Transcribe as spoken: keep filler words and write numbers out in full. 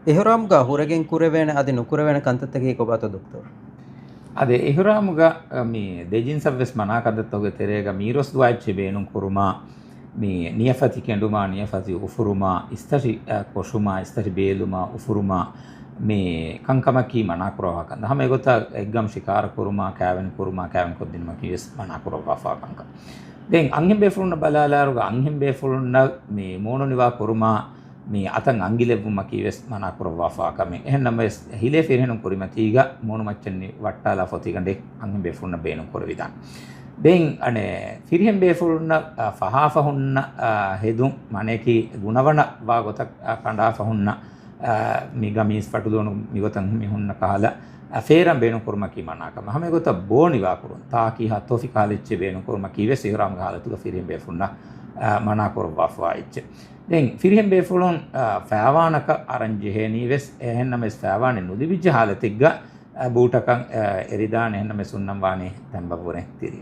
އިޙްރާމްގަ ހުރެގެން ކުރެވޭނެ އަދި ނުކުރެވޭނެ ކަންތައްތަކީ ކޮބާތޯ ދޮކްތޯރު؟ އަދި އިޙްރާމްގަ، މި ދެ ޖިންސަށްވެސް މަނާ ކަންތައްތަކުގެ ތެރޭގަ މީރޮސް ދުޢާ އެއްޗެއް ބޭނުން ކުރުމާ، މި ނިޔަފަތި ކެނޑުމާ، ނިޔަފަތި އުފުރުމާ، އިސްތަށި، އަ، ކޮށުމާ، އިސްތަށި ބޭލުމާ، އުފުރުމާ، މި ކަންކަމަކީ މަނާކުރައްވާ ކަންތައް. ހަމަ އެގޮތަށް އެއްގަމު ޝިކާރަ ކުރުމާ، ކައިވެނި ކުރުމާ، ކައިވެނި ކޮށްދިނުމަކީ ވެސް މަނާކުރައްވާފާ ކަންކަން. ދެން އަންހެން ބޭފުޅުންނަށް ބަލާލާއިރުގަ އަންހެން ބޭފުޅުންނަށް މި މޫނު ނިވާ ކުރުމާ، މި އަތަށް އަނގިލެއްވުމަކީ ވެސް މަނާކުރައްވާފާ ކަމެއް. އެހެން ނަމަވެސް، ހިލޭ ފިރިހެނުން ކުރިމަތީގަ މޫނުމައްޗަށް ނި-، ވައްޓާލާ ފޮތިގަނޑެއް އަންހެން ބޭފުޅުންނަށް ބޭނުން ކުރެވިދާނެ. ދެން އަނެއް ފިރިހެން ބޭފުޅުންނަށް، އަ، ފަހާފަ ހުންނަ، އަ، ހެދުން މަނަޔަކީ ގުނަވަނަ ވާ ގޮތަށް، އަ، ކަނޑާފަ ހުންނަ، އަ، މި ގަމީސް ފަޓުލޯނު މިގޮތަށް މި ހުންނަ ކަހަލަ، އަ، ފޭރަން ބޭނުން ކުރުމަކީ މަނާ ކަމެއް. ހަމަ އެގޮތަށް ބޯ ނިވާ ކުރުން، ތާކީހާ ތޮފި ކަހަލަ އެއްޗެއް ބޭނުން ކުރުމަކީ ވެސް އިޙްރާމްގެ ހާލަތުގަ ފިރިހެން ބޭފުޅުންނަށް، އަ، މަނާ ކުރައްވާފަވާ އެއްޗެއް. ދެން ފިރިހެން ބޭފުޅުން، އަ، ފައިވާނަކަށް އަރަން ޖެހޭނީ ވެސް، އެހެން ނަމަވެސް ފައިވާނެއް ނުލިބިއްޖެ ހާލަތެއްގަ، އަ، ބޫޓަކަށް، އަ، އެރިދާނެ، އެހެން ނަމަވެސް ހުންނަން ވާނީ ތަންބައްވުރެއް ތިރި.